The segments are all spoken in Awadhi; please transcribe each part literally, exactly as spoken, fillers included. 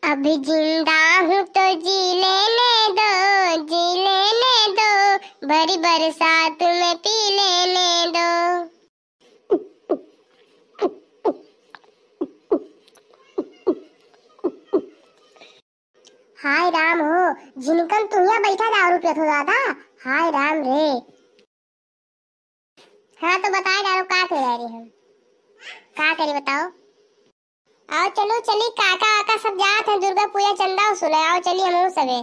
अभी जिंदा हूँ तो जी लेने दो, जी लेने दो, भरी बरसात में पी लेने दो। हाय राम हो, झिनकन तू हियाँ बैठा दारू पियत हो दादा। हाय राम रे। हाँ तो बताए डालो का कह रहे हम, का करी बताओ। आओ चलो चली, काका वाका सब जात हैं दुर्गा पूजा चंदा वसूले। आओ चली हमहू सबे।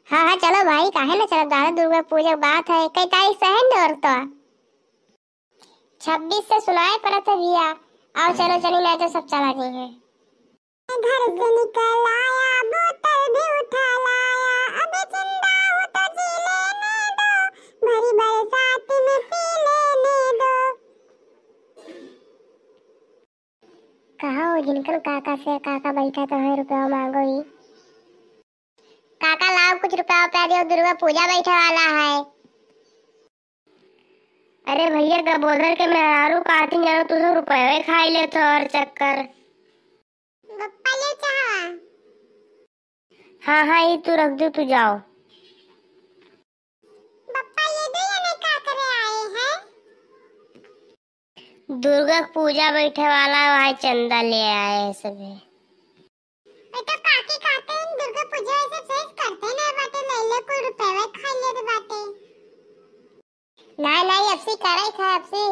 हाँ हाँ चलो भाई, काहे ना चलब दादा, दुर्गा पूजा के बात है। कई तारीख से है न और तो? छब्बीस से सुनाए पड़त है भैया। आओ चलो चली, नहीं तो सब चला जाइए। घर से निकल आया, बोतल भी उठा लाया, अबे जिंदा हूँ तो जी लेने दो, भरी बरसात में पी लेने दो। कहा हो जिनकन काका से, काका बैठा तो है रुपया मांगो ही। काका लाओ कुछ रुपया उपया दियो, दुर्गा पूजा बैठे वाला है। अरे भैया, गबोधर के मेहरारू काटिन जानो, तू सब रुपये खाई लेत हो हर चक्कर। बप्पा ले चाहवा। हाँ हाँ, ये तू रख दो, तू जाओ। बप्पा ये दो, ये नहीं का करे आए हैं? दुर्गा पूजा बैठे वाला है, वहाँ चंदा ले आए हैं सभी। बेटा, काकी खाते हैं, दुर्गा पूजा वैसे शेष करते ना बाटे, ले ले कोई रुपया खाई ले रे बाटे। नाई, नाई, अबसी करे खा, अबसी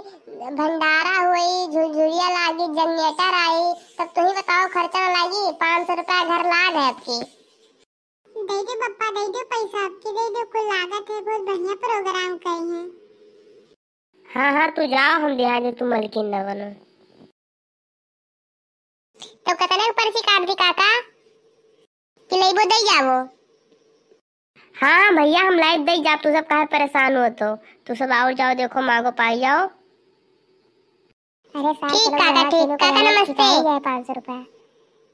भंडारा होई, झुरझुरिया लागी, जनरेटर आई, तब तुही बताओ खर्चा ना लागी, पाँच सौ रुपया घर लाग है अबकी। दे दे बप्पा, दे दे पैसा, अबकी दे दे, कुल लागत है, बहुत बढ़िया प्रोग्राम करी है। हाँ, हाँ, तू जाओ, हम बिहार जे तू मलकिन न बनो। तो कितने के पर्ची काट दी काका? कि लेबो दे जाबो? हाँ, हाँ भैया, हम लाइव दे जाब, तू सब काहे परेशान हो तो? तू सब आओ जाओ, देखो मांगो पाई जाओ। अरे साहब, ठीक चलो काका, यहाँ ठीक तीनों को काका, लेना, नमस्ते। ठीक है, पाँच सौ रुपया।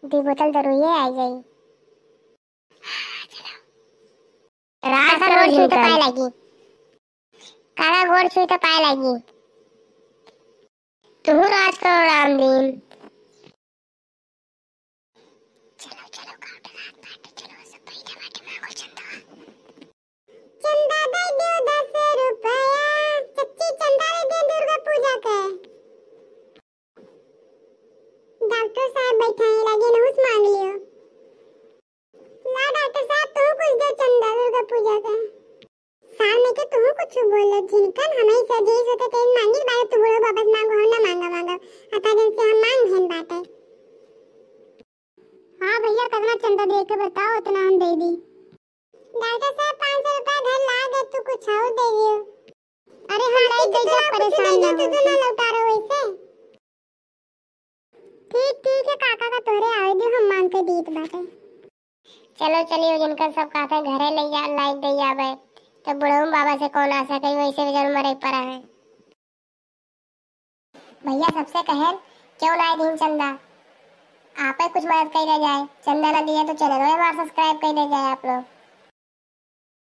दी बोतल दरुइये आई जाई। रात काका करो गोड़ छुई तो जिनकन। पाए लागी। काका गोड़ छुई तो पाए लागी। तुहू राज करो रामदीन। चलो, चलो, गाँव के रात बाटे, चलो, सब बैठा बाटे, मांगो चंदा। चंदा दे दियो दस रुपया, चच्ची चंदा दे दियो दुर्गा पूजा के। डॉक्टर साहब बैठा है, लगे नहुस मांग लियो। ला डॉक्टर साहब, तू कुछ दे चंदा दुर्गा पूजा का। साल में के तू कुछ बोलो, जिनकन हमें से जे सोते तेन मांगिल बारे, तू बूढ़ो बाबा से मांगो, हम ना मांगा मांगा। अता दिन से हम मांग हेन बाटे। हाँ भैया, कितना चंदा दे के बताओ, उतना हम दे दी। डॉक्टर साहब, पाँच सौ रुपया घर ला गए, तू कुछ और दे दियो। अरे हम लाइव दे जा, परेशान ना हो। तो ना लौटा रहो ऐसे। ठीक, ठीक है काका, का तोहरे आवे दे, हम मांग के दीत बाटे। चलो, चलियो, जिनकर सब कहते हैं घरे ले जा, लाइव दे जावे, तो बुढ़ऊ बाबा से कौन आशा करी, वैसे भी जरूर मरे पड़ा है। भैया सबसे कहेन, क्यों ना दीन चंदा, आपे कुछ मदद कइले जाए, चंदा ना दिए तो चैनल हमार सब्सक्राइब कइले जाए आप लोग।